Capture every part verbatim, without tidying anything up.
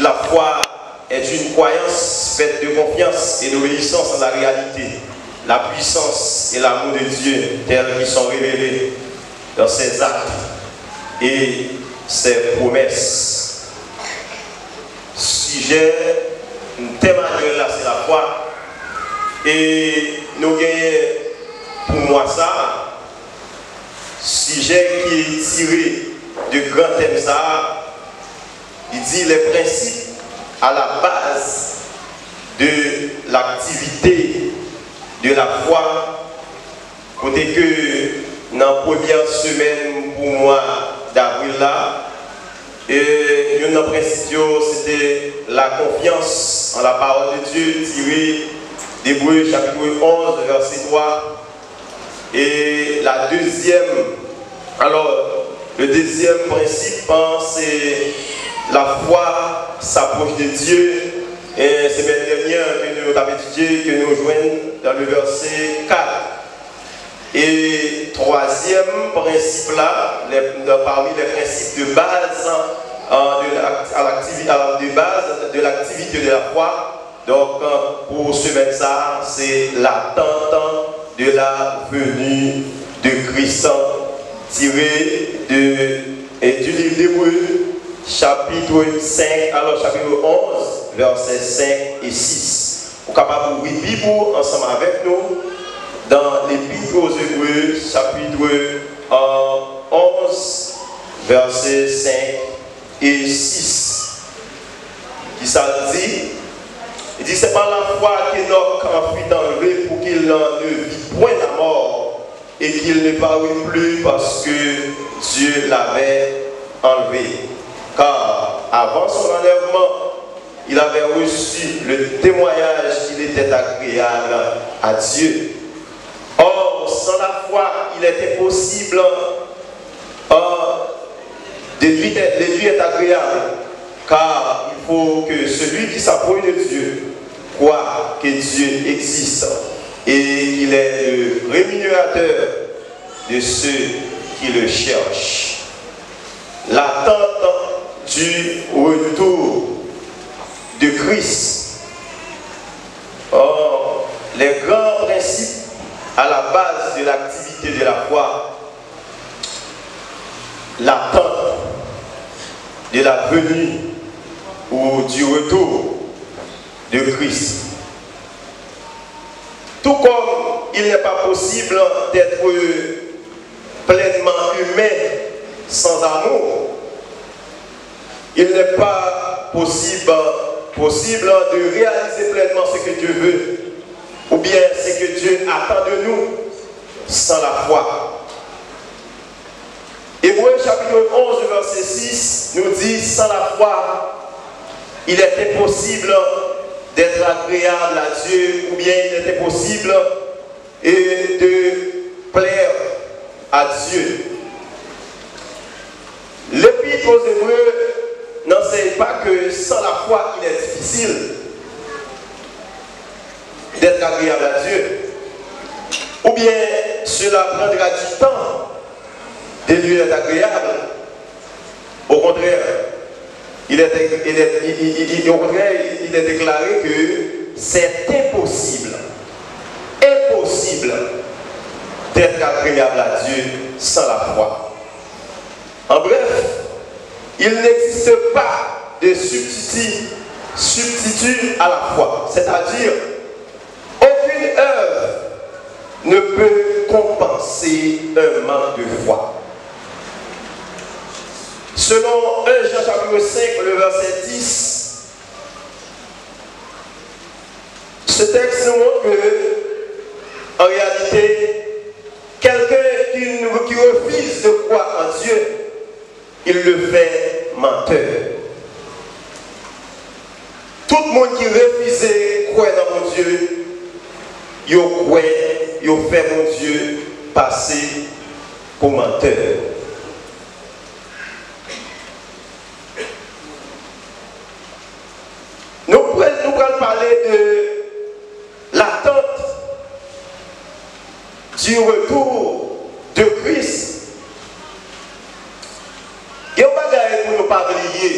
La foi est une croyance faite de confiance et d'obéissance à la réalité, la puissance et l'amour de Dieu tels qu'ils sont révélés dans ses actes et ses promesses. Sijè, tèm anyèl la, se lafwa. E nou genyen pou mwa sa a, sijè ki tire de gran tèm sa a, li di les principes à la base de l'activité de la foi. Kote ke nan premyè semèn pou mwa davril la, e, youn nan prensip yo, se te la confiance en la parole de Dieu, tire Ebre chapit onz, vèsè twa. E la dezyèm, alò, le dezyèm prensip, an, se la foi s'approche de Dieu. E semèn dènyè ke nou t ap etidye, ke nou jwenn dans le verset quatre. E twazyèm prensip la, les, parmi les principes de base, euh, de l'act-, à l'activi-, euh, de base de l'activité de la foi, donk, euh, pou semèn sa a, se l'attente de la venue de Christ, tire de, e, du livre d'Hébreux, chapitre cinq, alors chapitre onze, versets cinq et six. Ou kapab ouvri Bib ou ansanm avèk nou dans l'Épître aux Hébreux, chapitre, euh, onze, versets cinq et six. Kisa l di? Li di, c'est par la foi qu'Enoch en fut enlevé pour qu'il ne vit point la mort et qu'il ne parut plus parce que Dieu l'avait enlevé. Car avant son enlèvement, il avait reçu le témoignage qu'il était agréable à Dieu. Or, sans la foi, il est impossible, euh, de lui, de lui être agréable, car il faut que celui qui s'approche de Dieu croit que Dieu existe et qu'il est le rémunérateur de ceux qui le cherchent. L'attente du retour de Christ. Or, les grands principes à la base de l'activité de la foi, l'attente de la venue ou du retour de Christ. Tout comme il n'est pas possible d'être pleinement humain sans amour, il n'est pas possible, possible de réaliser pleinement ce que Dieu veut, ou bien ce que Dieu attend de nous, sans la foi. Ebre chapit onz, vèsè sis, nou di, sans la foi, il est impossible d'être agréable à Dieu, ou bien il est impossible, euh, de plaire à Dieu. L'Épître aux Hébreux n'enseigne pas que sans la foi, il est difficile d'être agréable à Dieu, ou bien cela prendra du temps de lui être agréable. Au contraire, il est, il est, il, il, il, au contraire, il est déclaré que c'est impossible, impossible d'être agréable à Dieu sans la foi. En bref, il n'existe pas de substitut, substitut à la foi, c'est-à-dire aucune œuvre ne peut compenser un manque de foi. Selon un Jean chapitre cinq, le verset dix, ce texte nous montre que, en réalité, quelqu'un qui, qui refuse de croire en Dieu, il le fait menteur. Tout moun ki refize kwè nan Bondye, yo kwè, yo fè Bondye pase pou mantè. Nou pral, nou pral pale de l'attente du retour de Christ. Gen yon bagay pou nou pa bliye.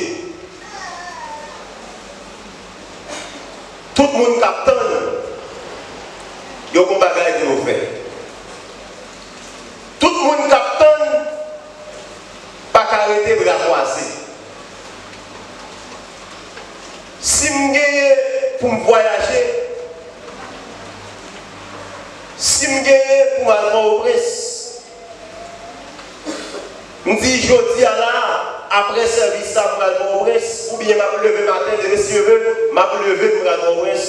Tout moun k ap tann, yo gon bagay pou yo fè. Tout moun k ap tann pa ka rete bra kwaze. Si m genyen pou m vwayaje, si m genyen pou m al Pòtoprens, m di jodi a la, apre sèvis la, m pral Pòtoprens, oubyen m ap leve maten, demen si Dye vle, m ap leve, m pral Pòtoprens.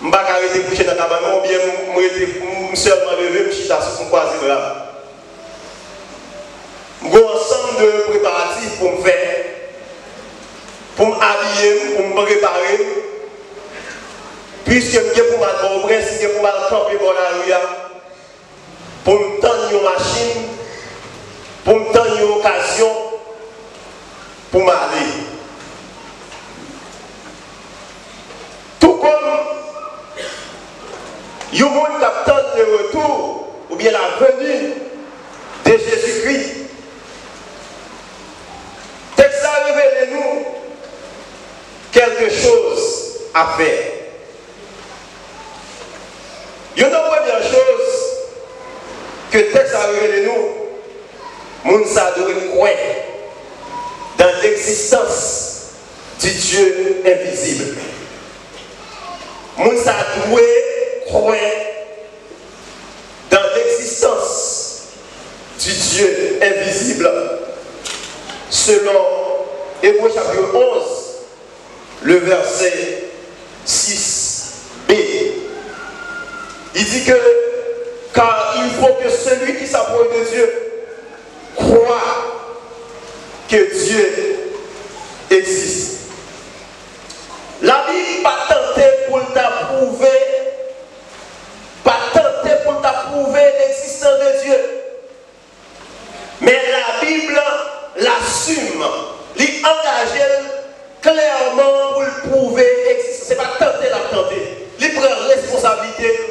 M pa ka rete kouche nan kabann mwen, oubyen m rete, m sèlman leve, m chita sou, m kwaze bra m. M gen yon ansanm de preparatif pou m fè, pou m abiye m, pou m prepare m, piske m gen pou m al Pòtoprens, m gen pou m al kanpe bò lari a, pou m tann yon machin, pou m tann yon okazyon, pou m ale. Tou kòm yon moun k ap tann le retour oubyen la venue de Jésus-Christ, tèks la revele nou quelque chose à faire. Youn nan premyè choz ke tèks la revele nou, moun sa dwe kwè dans l'existence du Dieu invisible. Moun sa dwe kwè dans l'existence du Dieu invisible. Selon Ebre chapit onz, le verset six b, il dit que, car il faut que celui qui s'approche de Dieu croit que Dieu existe. Labib pa tante pou l ta pwouve, pa tante pou l ta pwouve legzistans de Dye. Men Labib la, l asime, li angaje l klèman pou l pwouve egzistans. Se pa tante l ap tante. Li pran responsablite l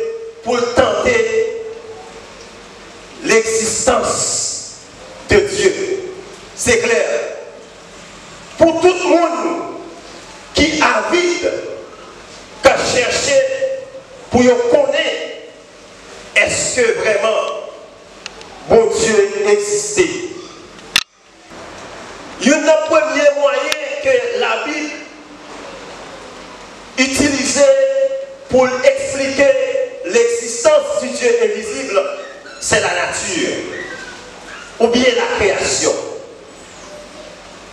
pou l tante legzistans de Dye. Se klè. Pou tout moun ki avid, k ap chèche pou yo konnen èske vrèman Bondye egziste. Youn nan premye mwayen ke Labib itilize pou l eksplike legzistans du Dieu invisible, c'est la nature, oubyen la création.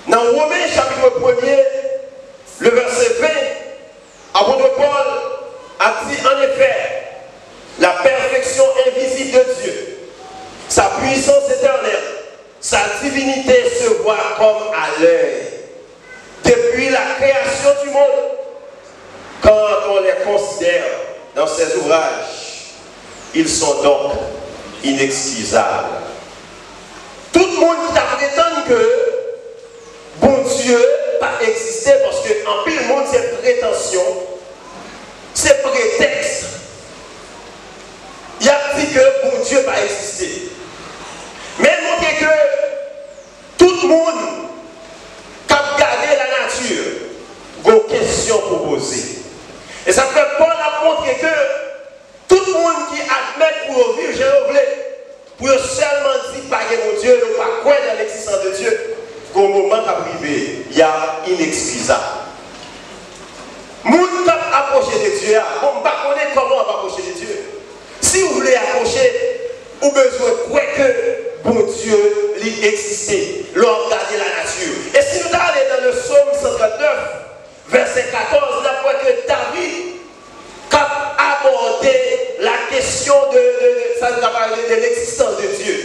Nan Women chapit premye, le verset vingt, apot Pòl ap di, en effet, la perfection invisible de Dieu, sa puissance éternelle, sa divinité se voit comme à l'œil. Depuis la création du monde, quand on les considère dans ses ouvrages, ils sont donc inexcusables. Tout moun ki ta pretann ke Bondye pa egziste, paske anpil moun se pretansyon, se pretèks. Y ap di ke Bondye pa egziste. Men l montre ke tout moun k ap gade lanati gon kesyon pou poze. E sa k fè Pòl ap montre ke tout moun ki admèt pou yo viv jan yo vle, pou yo sèlman di pa gen Bondye, yo pa kwè nan legzistans de Dye, gon moman k ap rive, y ap inekskizab. Moun k ap apwoche de Dye a, bon, m pa konnen kòman w ap apwoche de Dye. Si w vle apwoche, ou bezwen kwè ke Bondye, li egziste lè w ap gade lanati. E si nou ta ale nan le Psaume cent trente-neuf, vèsè katòz, n ap wè ke David k ap abòde la kesyon de, de, de, sa nou ka pale de l'existence de Dieu.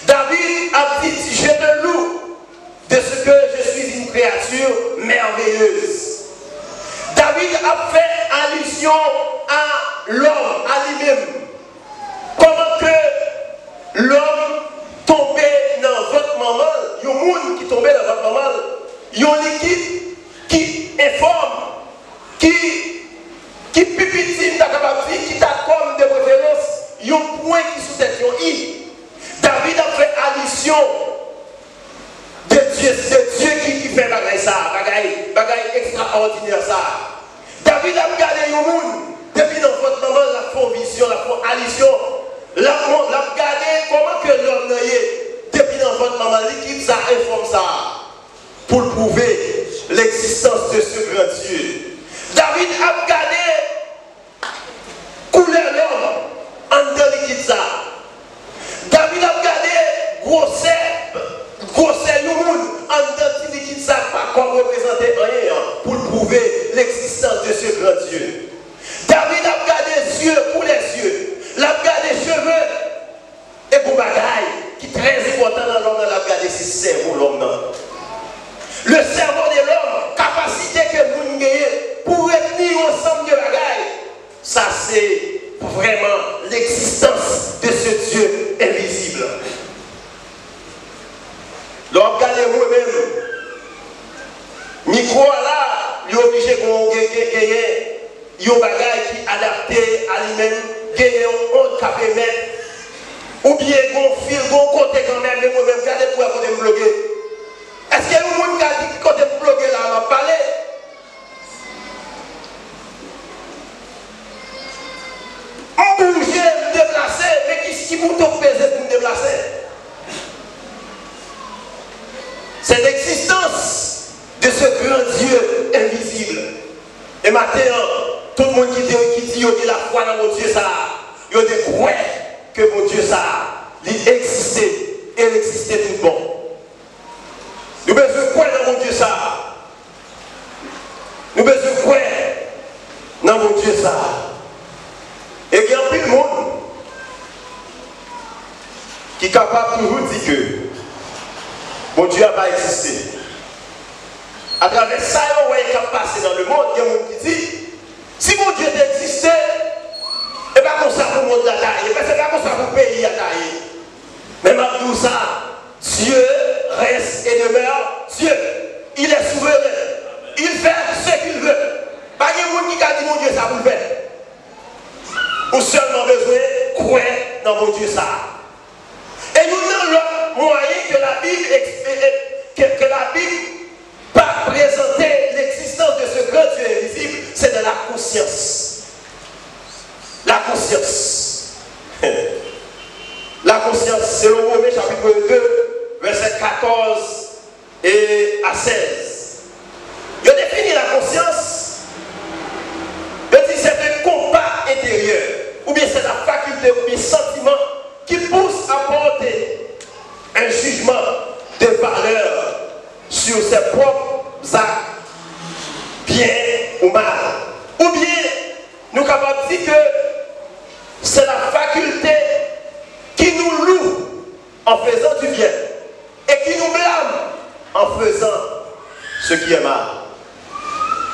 David ap di, je te loue de ce que je suis une créature merveilleuse. David ap fè alizyon a lòm, a li menm. Kòman ke lòm tonbe nan vant manman l, yon moun ki tonbe nan vant manman l, yon likid ki enfòm, ki, ki pi piti, m ta kapab di, ki ta kòm de preferans, yon pwen ki sou tèt yon i. David ap fè alizyon de Dye, de Dye ki, ki fè bagay sa, bagay, bagay ekstraòdinè sa. David ap gade yon moun, depi nan vant manman l, l ap fè yon vizyon, l ap fè yon alisyon, l ap, l ap gade kòman ke lòm nan ye, depi nan vant manman l, li kit sa, enfòm sa, pou l pwouve l'existence de ce grand Dieu. David ap gade koulè lòm anndan likid sa. David ap gade gwosè, gwosè yon moun anndan ti likid sa k pa kòm reprezante anyen an, pou l pwouve l'existence de ce grand Dieu. David ap gade zye, koulè zye. L ap gade cheve. E gon bagay ki trè enpòtan nan lòm nan, l ap gade se sèvo lòm nan. Le cerveau de l'homme, kapasite ke moun genyen pou retni yon ansanm de bagay, sa se vrèman l'existence de ce Dieu invisible. Lè w ap gade mwen menm, mikwo a la, li oblije gen, gen, gen, genyen yon bagay ki adapte a li menm, genyen yon ond k ap emèt, oubyen gen yon fil, gen yon kote kanmenm, men mwen menm, gade pou wè kote m bloke. Èske yon moun ka di ki kote m bloke la, m ap pale? M bouje, m deplase, men ki, ki bouton k peze pou m deplase? C'est l'existence de ce grand Dieu invisible. E maten an, tout moun ki di, ki di yo gen lafwa nan Bondye sa a, yo dwe kwè ke Bondye sa a, li egziste, e l egziste tout bon. Nou bezwen kwè nan Bondye sa a. Nou bezwen kwè nan Bondye sa a. E gen anpil moun ki kapab toujou di ke Bondye a pa egziste. Atravè sa yo wè k ap pase nan lemonn, gen moun ki di, si Bondye te egziste, e pa konsa pou mond la ta ye, se pa konsa pou peyi a ta ye. Men m ap di w sa, Dieu reste et demeure Dieu. Il est souverain. Il fait ce qu'il veut. Pa gen moun ki ka di Bondye sa pou l fè. Ou sèlman bezwen kwè nan Bondye sa a. E youn nan lòt mwayen ke Labib, ke, ke Labib pa prezante l'existence de ce grand Dieu invisible, c'est dans la conscience. La conscience. La conscience, selon Women chapit de, vèsè katòz e a sèz. Yo defini la conscience, yo di c'est un compas intérieur, oubyen c'est la faculté oubyen sentiment qui pousse à porter un jugement de valeur sur ses propres actes, bien ou mal. Oubyen, nou kapab di ke c'est la faculté qui nous loue en faisant du bien et qui nous blâme en faisant ce qui est mal.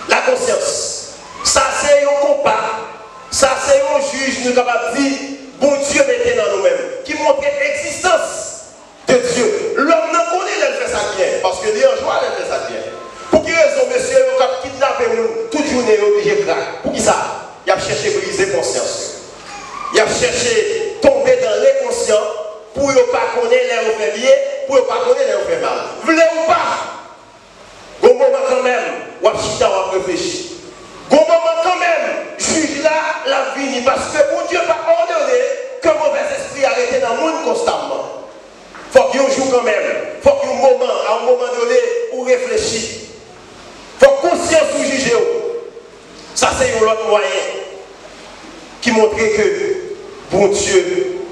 La conscience, sa se yon konpa, sa se yon jij, nou kapab di, Bondye mete nan nou menm, ki montre egzistans de Dye. Lòm nan konnen lè l fè sa k byen, paske li an jwa lè l fè sa k byen. Pou ki rezon mesye yo k ap kidnape moun tout jounen yo oblije krak? Poukisa? Y ap chèche brize konsyans yo. Y ap chèche tonbe dans l'inconscient pou yo pa konnen lè yo fè byen, pou yo pa konnen lè yo fè mal. Vle ou pa, gon moman kanmenm, w ap chita, w ap reflechi. Gon moman kanmenm, jij la, l ap vini, paske Bondye pa òdone ke movèzespri a rete nan moun konstamman. Fòk yon jou kanmenm, fòk yon moman, à un moment donné, ou reflechi. Fòk konsyans ou jije w. Sa se yon lòt mwayen ki montre ke Bondye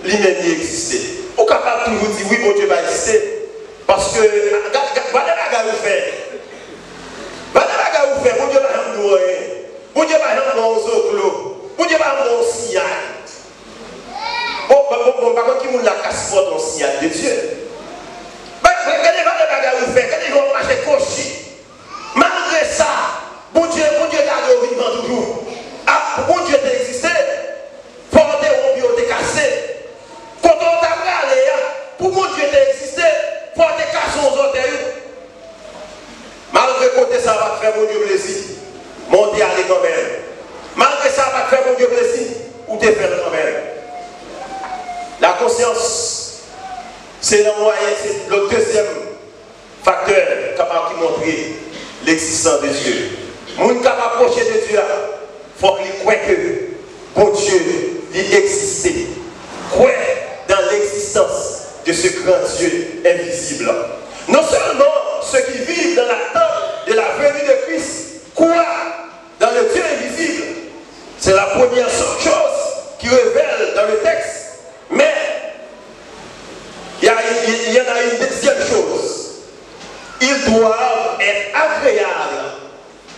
li menm li egziste. Ou kapab toujou di, wi, Bondye pa egziste, paske, gad, gad, gade bagay ou fè. Gade bagay ou fè, Bondye pa janm di w anyen. Bondye pa janm ba w zoklo. Bondye pa janm ba w siyal. Bon, bon, bon, bon, m pa konn ki moun la ka sipòte yon siyal de Dye. Gade, gade, gade bagay ou fè, gade jan w ap mache kwochi. Malgre sa, Bondye, Bondye gade w vivan toujou. A, pou Bondye te egziste, fò w te wonp yo, w te kase. Kote w ta prale a, pou Bondye te egziste, fò w te kase yon zòtèy ou. Malgre kote sa a pa t fè Bondye plezi, men w te ale kanmenm. Malgre sa a pa t fè Bondye plezi, ou te fè l kanmenm. La konsyans, se yon mwayen, se lòt dezyèm faktè kapab ki montre L'existence de Dieu. Moun k ap apwoche de Dye a, fòk li kwè ke Bondye li egziste. Kwè dans l'existence de ce grand Dieu invisible. Non seulement ceux qui vivent dans l'attente de la venue de Christ croient dans le Dieu invisible, c'est la première chose qui révèle dans le texte, mais il y a, il y en a une deuxième chose. Ils doivent être agréables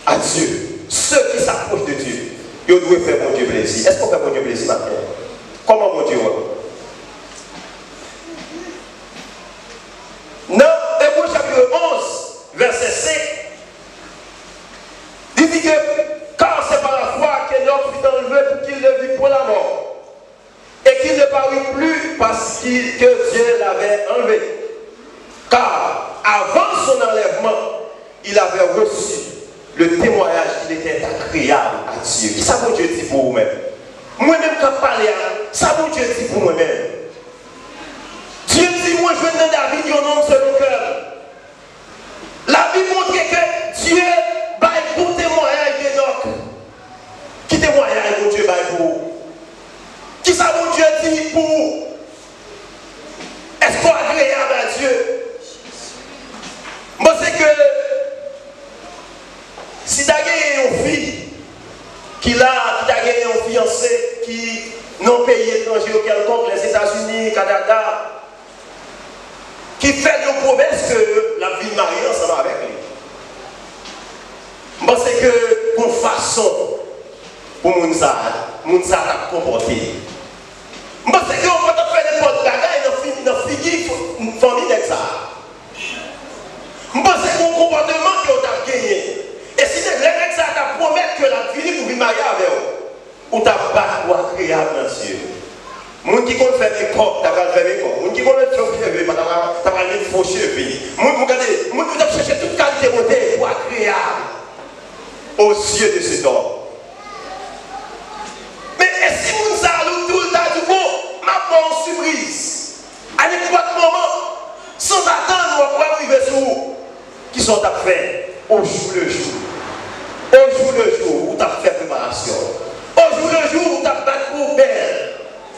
à Dieu. Ceux qui s'approchent de Dieu, yo dwe fè Bondye plezi. Èske w fè Bondye plezi maten an? Kòman Bondye wè w? Nan Ebre chapit onz, vèsè senk, li di ke, car c'est par la foi qu'Enoch fut enlevé pour qu'il ne vît point la mort, et qu'il ne parut plus parce que Dieu l'avait enlevé. Car avant son enlèvement, il avait reçu le témoignage qu'il était agréable à Dieu. Kisa Bondye di pou ou menm? Mwen menm k ap pale a, sa Bondye di pou mwen menm? Dye di, mwen jwenn nan David yon nonm selon kè m. Labib montre ke Dye bay bon temwayaj de Enòk. Ki temwayaj Bondye bay pou ou? Kisa Bondye di pou ou? Èske w agreyab a Dye? M panse ke si ta genyen yon fi ki la, ki ta genyen yon fiyanse ki nan yon peyi etranje kèlkonk, Lèzetazini, Kanada, ki fè l yon pwomès ke l ap vin marye ansanm avèk li. M panse ke gon fason pou moun sa, moun sa t ap konpòte. M panse ke yo pa t ap fè nenpòt bagay nan fi-, nan figi f-, fanmi nèg sa. M panse ke gon konpòteman ke yo t ap genyen. E si nèg, lè nèg sa t ap pwomèt ke l ap vini pou vin marye avè w, ou t ap bat pou agreyab nan zye. Moun ki konn fè mekòp, ta pral fè mekòp. Moun ki konn met fo cheve, pa ta pral, ta pral met fo cheve. Moun, moun gade, moun, moun t ap chèche tout kalite bote pou agreyab aux yeux de cet homme. Men e si moun sa a, li tou, l ta di, bon, m ap ba w yon sipriz. A nenpòt moman, sanzatann, w ap wè m rive sou ou. Kisa w t ap fè? Au jour le jour. Au jour le jour, ou t ap fè preparasyon. Au jour le jour, ou t ap bat pou w bèl.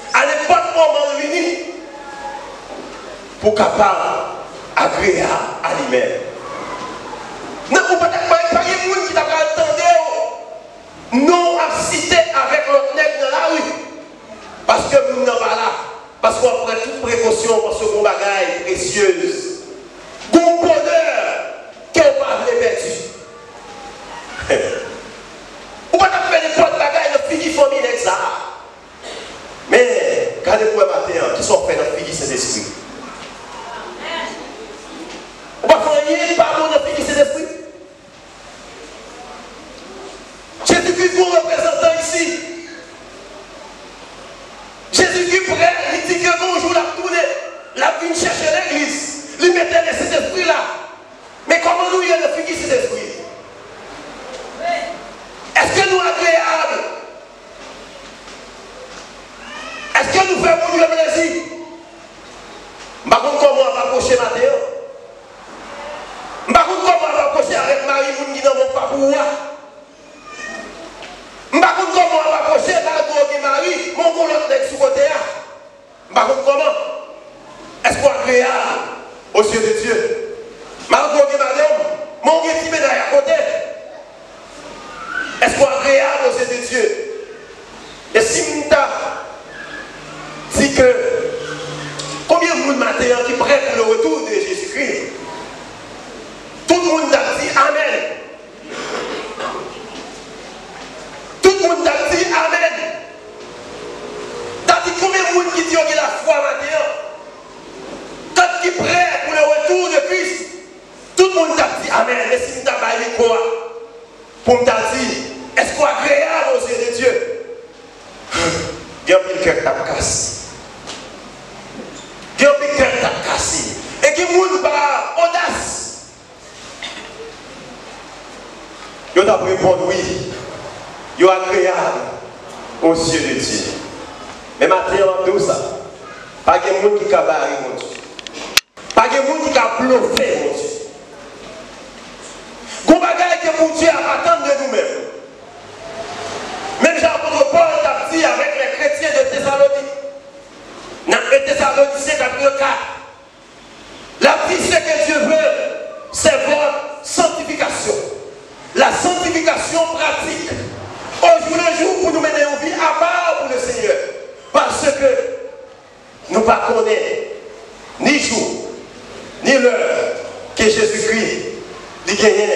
A nenpòt moman l vini, pou w kapab agreyab a li menm. Non, ou pa t ap, pa, pa gen moun ki ta pral tande w. Non w ap site avèk lòt nèg nan lari. Paske moun nan pa la. Paske w ap pran tout prekosyon, paske gon bagay presyez. Gon bonè ke w pa vle pèdi. Ou pa t ap fè nenpòt bagay nan figi fanmi nèg sa a. Men, gade pou w wè maten an, kisa w fè nan figi Sentespri? Ou pa fè anyen ki pa bon nan figi Sentespri? Jezikri gon reprezantan isi. Jezikri prè, li di ke gon jou l ap tounen, l ap vin chèche legliz, li mete Sentespri la. Men kòman nou ye nan figi Sentespri? Èske nou agreyab? Èske nou fè moun yo plezi? M pa konn kòman w ap apwoche maten an. M pa konn kòman w ap apwoche avèk mari moun ki nan men w pa pou ou a. M pa konn kòman w ap apwoche, malgre w gen mari, men w gen lòt nèg sou kote a. M pa konn kòman. Èske w agreyab aux yeux de Dieu? Malgre w gen madanm, men w gen ti mennaj akote. Èske w agreyab aux yeux de Dieu? E si m ta di ke, konbyen moun maten an ki prè pou le retour de Jésus-Christ? Tout moun t ap di amèn. Tout moun t ap di amèn. Ta di konbyen moun ki di yo gen lafwa maten an? Kant ki prè pou le retour de Christ? Tout moun t ap di amèn. E si m ta bay mikwo a pou m ta di, èske w agreyab aux yeux de Dieu? Gen anpil kè k t ap kase. Gen anpil kè k t ap kase. E gen moun pa odas. Yo t ap reponn wi. Yo agreyab aux yeux de Dieu. Men maten an, m ap di w sa. Pa gen moun ki ka bare Bondye. Pa gen moun ki ka blofe Bondye. Gon bagay ke Bondye ap atann de nou menm. Menm jan apot Pòl t ap di avèk lè kretyen de Tesalonik, nan un Thessaloniciens chapitre quatre, l ap di, ce que Dieu veut, c'est votre sanctification. La sanctification pratique, au jour le jour, pou nou mennen yon vi apa pou le Seigneur. Paske nou pa konnen ni jou, ni lè ke Jezikri li genyen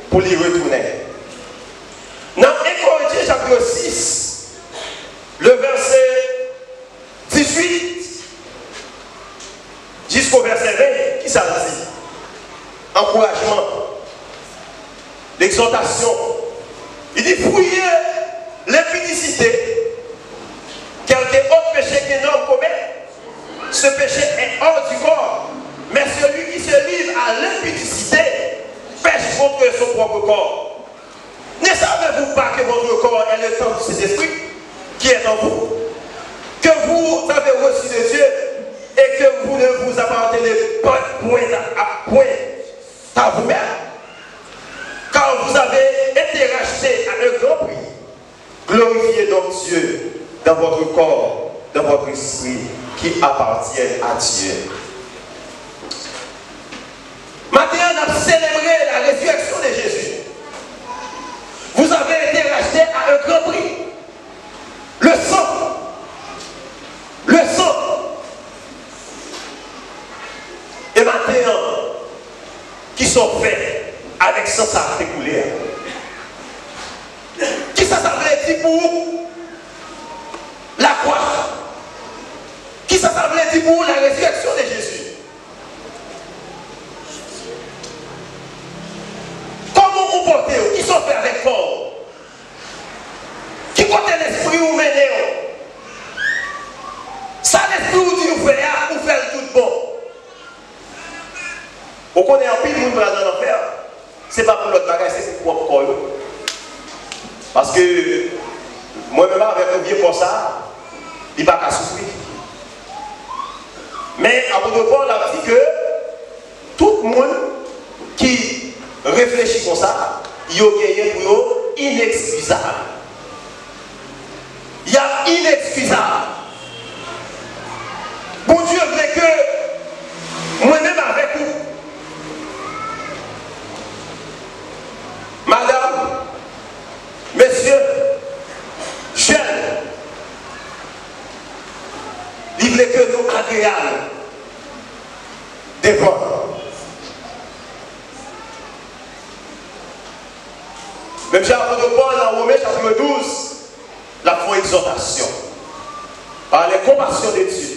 pou li retounen. Nan un Corinthiens chapitre six, le verset dix-huit jusqu'au verset vingt, ki sa l di? Ankourajman, l'exhortation. Il dit, fuyez l'impudicité, quelque autre péché qu'un homme commet, ce péché est hors du corps, mais celui qui se livre à l'impudicité pèche contre son propre corps. Ne savez-vous pas que votre corps est le temple du Saint-Esprit qui est en vous, que vous avez reçu de Dieu et que vous ne vous appartenez pas point à, à point à vous-même, car vous avez été rachetés à un grand prix. Glorifiez donc Dieu dans votre corps, dans votre esprit qui appartiennent à Dieu. Maten an, n ap selebre la résurrection de Jésus. Vous avez été rachetés à un grand prix. Le sang. Le sang. E maten an, kisa w fè avèk san sa a ki te koule a? Kisa sa vle di pou ou lakwa? Kisa sa vle di pou ou la résurrection de Jésus? Kòman w konpòte w? Kisa w fè avèk kò w? Ki kote lespri w mennen w? Sa lespri w di w fè a, ou fè l tout bon. Ou konnen anpil moun pral nan lanfè, se pa pou lòt bagay, se pou pwòp kò yo. Paske mwen menm avèk yon vye kò sa, li pa ka soufri. Men apot Pòl ap di ke tout moun ki reflechi konsa, yo genyen pou yo inekskizab. Y ap inekskizab. Bondye vle ke mwen menm avèk ou, madanm, mesye, jèn, li vle ke nou agreyab devan. Menm jan apot Pòl nan Women chapitre douze, l ap fè yon egzòtasyon. Par les compassions de Dieu,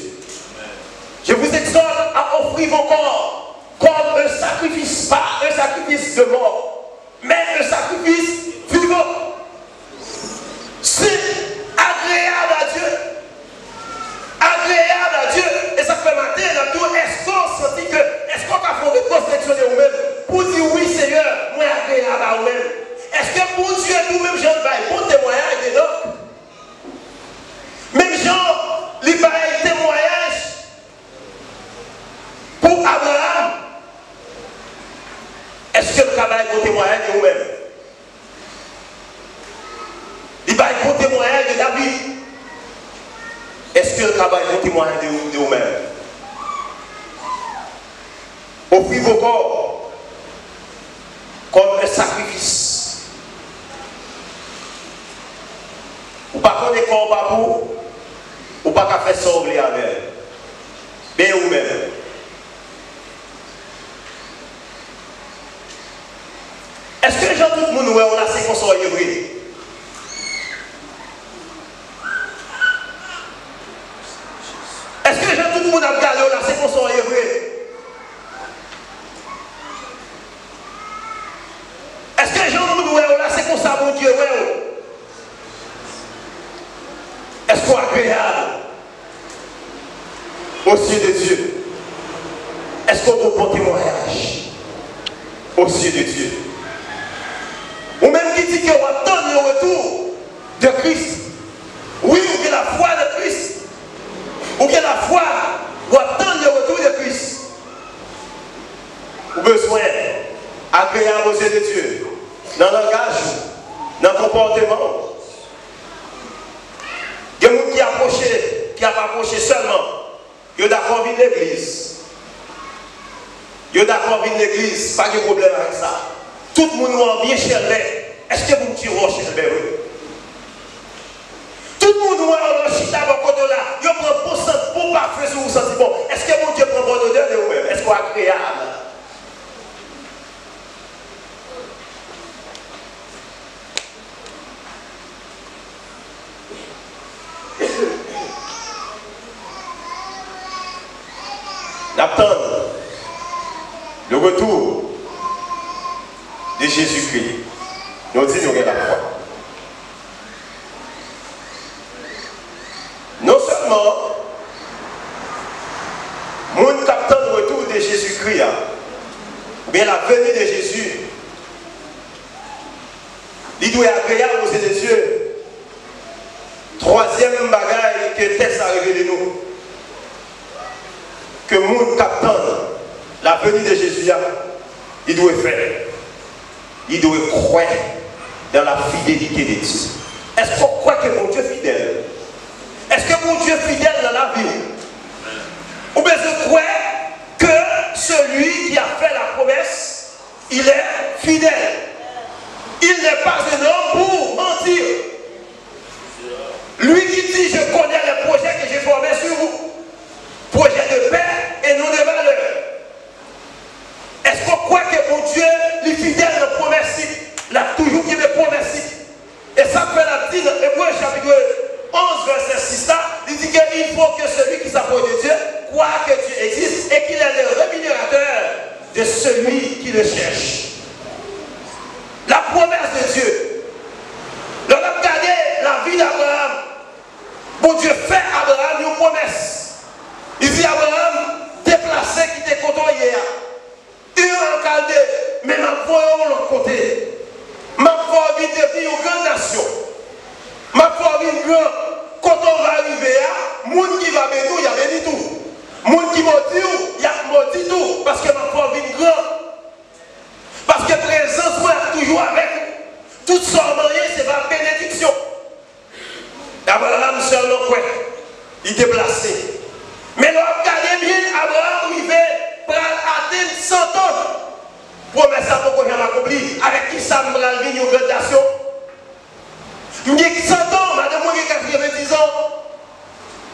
je vous exhorte à offrir vos corps comme un sacrifice, pas un sacrifice de mort, mais un sacrifice vivant, saint, agréable à Dieu. Agréable à Dieu. E sa k fè maten an, n ap di w, èske w santi ke, èske w ka fè yon retwospeksyon de ou menm pou w di, wi, Seyè, mwen agreyab a ou menm? Èske Bondye tou, menm jan l bay bon temwayaj de Nòk, menm jan li bay temwayaj pou Abraram, èske l ka bay bon temwayaj de ou menm? Li bay bon temwayaj de David. Èske l ka bay bon temwayaj de, de ou menm? Offrez vos corps comme un sacrifice. Ou pa konnen kò w pa pou ou, ou pa ka fè sa w vle avè l. Men ou menm. Èske jan tout moun wè w la, se konsa w ye vre? Èske jan tout moun ap gade w la, se konsa w ye vre? Èske jan moun wè w la, se konsa Bondye wè w? Èske w agreyab aux yeux de Dieu? Èske w gen bon temwayaj aux yeux de Dieu? Ou menm ki di ke w ap tann yon retou de Kris. Wi, ou gen lafwa nan Kris. Ou gen lafwa, w ap tann le retour de Christ. Ou bezwen Agréable aux yeux de Dieu, nan langaj ou, nan konpòteman w. Gen moun ki apwoche, ki ap apwoche sèlman. Yo dakò vin legliz. Yo dakò vin legliz, pa gen pwoblèm avèk sa. Tout moun wè w byen chèlbè. Èske Bondye wè w chèlbè vre? Tout moun wè w lè w chita bò kote w la, yo pran bon sant, bon pafen sou ou, santi bon. Èske Bondye pran bòn odè de ou menm? Èske w agreyab? N ap tann le retour de Jésus-Christ. Nou di nou gen lafwa. Non sèlman moun k ap tann retou de Jezikri a, oubyen la venue de Jésus, li dwe agreyab aux yeux de Dieu. Twazyèm bagay ke tèks la revele nou, ke moun k ap tann la venue de Jésus a, li dwe fè, li dwe kwè dans la fidélité de Dieu. Èske w kwè ke Bondye fidèl? Èske Bondye fidèl nan lavi w? Ou bezwen kwè que celui qui a fait la promesse, il est fidèle. Il n'est pas un homme pour mentir. Lui qui dit, je connais les projets que j'ai formés sur vous, projets de paix et non de malheur. Èske w kwè ke Bondye, li fidèl nan pwomès li? L ap toujou kenbe pwomès li. E sa k fè l ap di nan Ebre chapit onz, vèsè sis la, li di ke il faut que celui qui s'approche de Dieu croit que Dieu existe et qu'il est le rémunérateur de celui qui le cherche. La promesse de Dieu. Lè n ap gade lavi d Abraram, Bondye fè Abraram yon pwomès. Li di Abraram, deplase kite kote w ye a. Ur an Kalde, men m ap voye w yon lòt kote. M ap fè w vin devni yon grann nasyon. M ap fè w vin gran. Kote w va rive a, moun ki va beni w, y a beni tou. Moun ki modi w, y ap modi tou, paske m ap fè w vin gran. Paske prezans mwen ap toujou avèk ou. Tout sa w manyen, se va benediksyon. Abraram sèlman kwè, li deplase. Men lè w ap gade byen, Abraram rive pral atenn san tan. Pwomès la poko janm akonpli. Avèk ki sa m pral vin yon grann nasyon? M gen san tan, madanm mwen gen katrevendizan.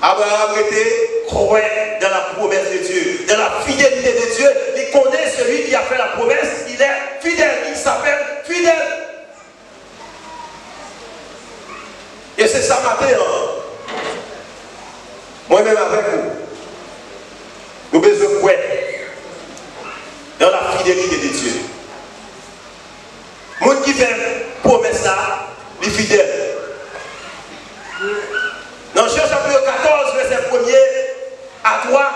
Abraram rete kwè dans la promesse de Dieu, dans la fidélité de Dieu. Li konnen celui qui a fait la promesse, il est fidèle, il s'appelle fidèle. E se sa maten an, mwen menm avèk ou, nou bezwen kwè dans la fidélité de Dieu. Moun ki fè pwomès la, li fidèl. Nan Jan chapit katòz, vèsè premye a twa,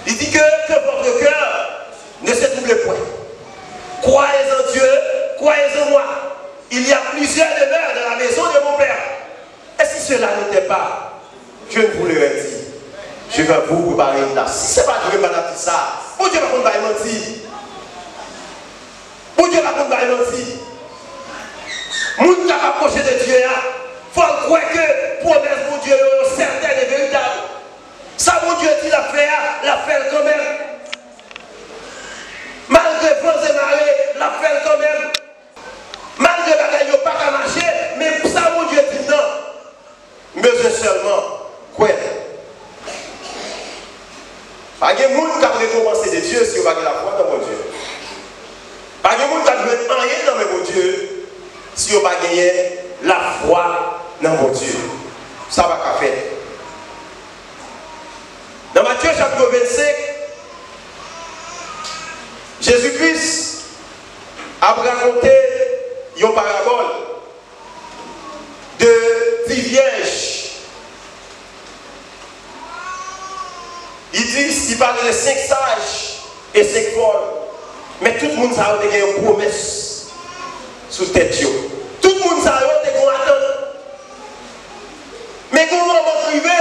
li di ke, que votre cœur ne se trouble point. Croyez en Dieu, croyez en moi. Il y a plusieurs demeures dans la maison de mon Père. Et si cela n'était pas, je ne vous l'aurais dit. Je vais vous préparer une place. Si se pa t vre, m pa t ap di sa. Bondye pa konn bay manti. Bondye pa konn bay manti. Moun k ap apwoche de Dye a, fò l kwè ke pwomès Bondye yo, yo sètèn e veritab. Sa Bondye di l ap fè a, l ap fè l kanmenm. Malgre van e mare, l ap fè l kanmenm. Malgre bagay yo pa ka mache, men sa Bondye di m nan, m bezwen sèlman kwè. Pa gen moun k ap rekonpanse de Dye si yo pa gen lafwa nan Bondye. Pa gen moun k ap jwenn anyen nan men Bondye si yo pa genyen lafwa nan Bondye. Sa pa ka fèt. Nan Matye chapit vennsenk, Jezi Kris ap rakonte yon parabòl de dis vyèj. Li di, li pale de senk saj e senk fòl. Men tout moun sa yo te gen yon pwomès sou tèt yo. Tout moun sa yo te gen yon atant. Men gen yon moman k rive,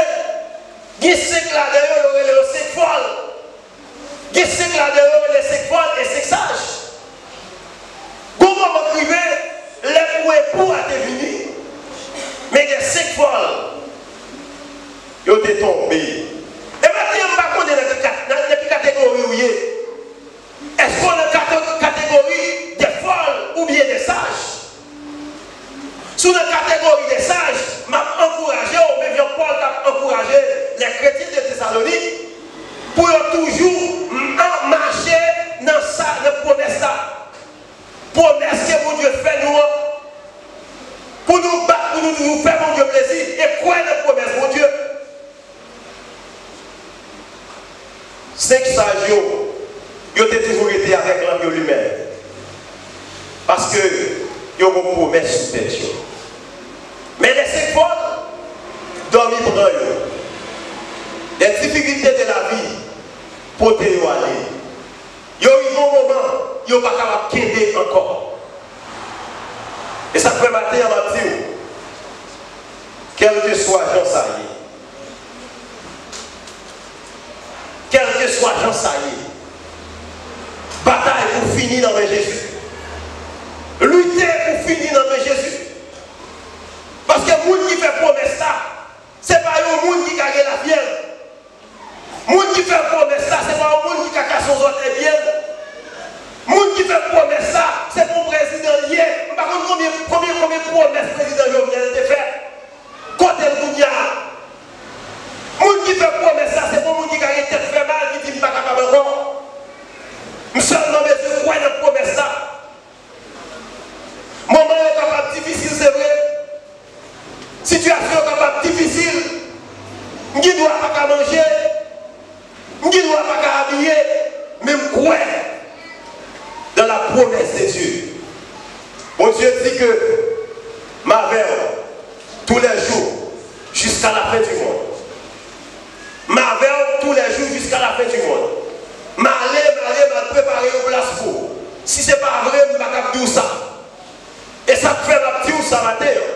gen senk ladan yo, yo rele yo senk fòl. Gen senk ladan yo, yo rele senk fòl e senk saj. Pou a te vini, men gen senk fòl yo te tonbe. E maten an, m pa konnen nan ki kat-, nan, nan ki kategori w ye. Èske w nan kato-, kategori de fòl oubyen de saj? Si w nan kategori de saj, m ap ankouraje w, menm jan Pòl t ap ankouraje lè kretyen de Tesalonik, pou yo toujou m-, an-, mache nan sa, nan pwomès la. Pwomès ke Bondye fè nou an, pou nou bat, pou nou toujou fè Bondye plezi e kwè nan pwomès Bondye. Senk saj yo, yo te toujou rete avèk lanp yo limen. Paske yo gon pwomès sou tèt yo. Men lè senk fòl, dòmi pran yo. Lè difikilte de lavi pote yo ale. Yo rive yon moman, yo pa kapab kenbe ankò. E sa k fè maten an m ap di w, kèlkeswa jan sa ye, kèlkeswa jan sa ye, batay pou fini nan men Jezi. Lite pou fini nan men Jezi. Paske moun ki fè pwomès la, se pa yon moun ki ka gen lafyèv. Moun ki fè pwomès la, se pa yon moun ki ka kase yon zòt ebyen. Moun ki fè pwomès la, se pa yon prezidan l ye. M pa konn konbyen, konbyen, konbyen pwomès prezidan Jovenel te fè. Kote l kounye a? Moun ki fè pwomès la, se pa yon moun ki ka gen tèt fè mal, ki di m pa kapab ankò. M sèlman bezwen kwè nan pwomès la. Moman yo kapab difisil, se vre. Sitiyasyon yo kapab difisil. M gen dwa pa ka manje. M gen dwa pa ka abiye. Men m kwè dans la promesse de Dieu. Bondye di ke m avè w tou lè jou jiska lafen di mond. M avè w tou lè jou jiska lafen di mond. M ale, m ale, m al prepare yon plas pou w. Si se pa vre, m pa t ap di w sa. E sa k fè m ap di w sa maten an,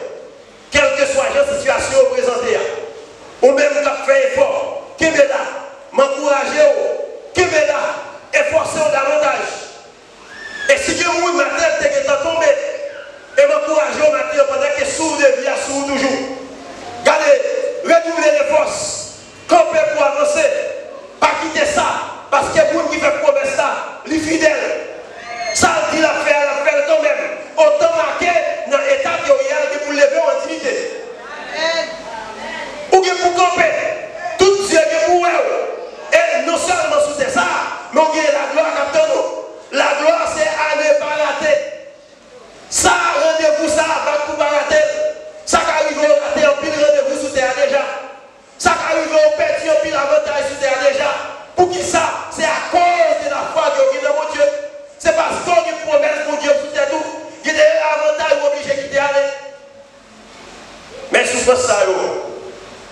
kèlkeswa jan sitiyasyon w prezante a, ou menm k ap fè efò, kenbe la, m ankouraje w, kenbe la, efòse w davantaj. E si gen moun maten te gentan tonbe, e m ankouraje w maten an pandan ke souf de vi a sou ou toujou. Gade, redouble de fòs, kanpe pou avanse, pa kite sa, paske moun ki fè pwomès la, li fidèl. Sa l di l ap fè a, l ap fè l kanmenm. Otan make nan eta ke w ye a, l gen pou leve w an diyite. Ou gen pou kanpe. Tout zye gen pou wè w. E non sèlman sou tè sa a, men w gen laglwa k ap tann ou. Laglwa se à ne pas rater. Sa a, randevou sa a, bat pou pa rate l. Sa ka rive w rate anpil randevou sou tè a deja. Sa ka rive w pèdi anpil avantaj sou tè a deja. Poukisa? Se akoz de lafwa ke w gen nan Bondye. Se paske w gen pwomès Bondye sou tèt ou. Gen de avantaj ou oblije kite ale. Men soufrans sa yo,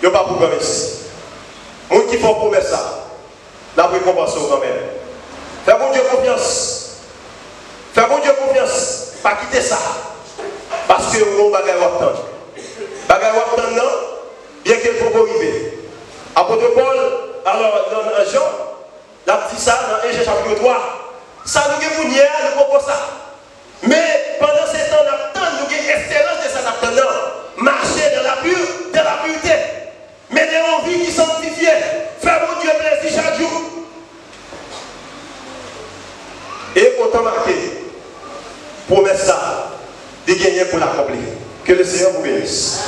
yo pa pou granmesi. Moun ki fè w pwomès sa, l ap rekonpanse w kanmenm. Fè Bondye konfyans. Fè Bondye konfyans. Pa kite sa. Paske w gen yon bagay w ap tann. Bagay w ap tann nan, byenke l poko rive. Apot Pòl, alò, nan, nan Jan, l ap di sa nan en Jan chapit twa. Sa nou gen kounye a, nou poko sa. Men, pandan se tan n ap tann, nou gen esperans de sa n ap tann nan. Mache dans la pure, dans la pureté. Mennen yon vi ki sanktifye. Fè Bondye plezi chak jou. E otan make, pwomès sa, li genyen pou l akonpli. Que le Seigneur vous bénisse.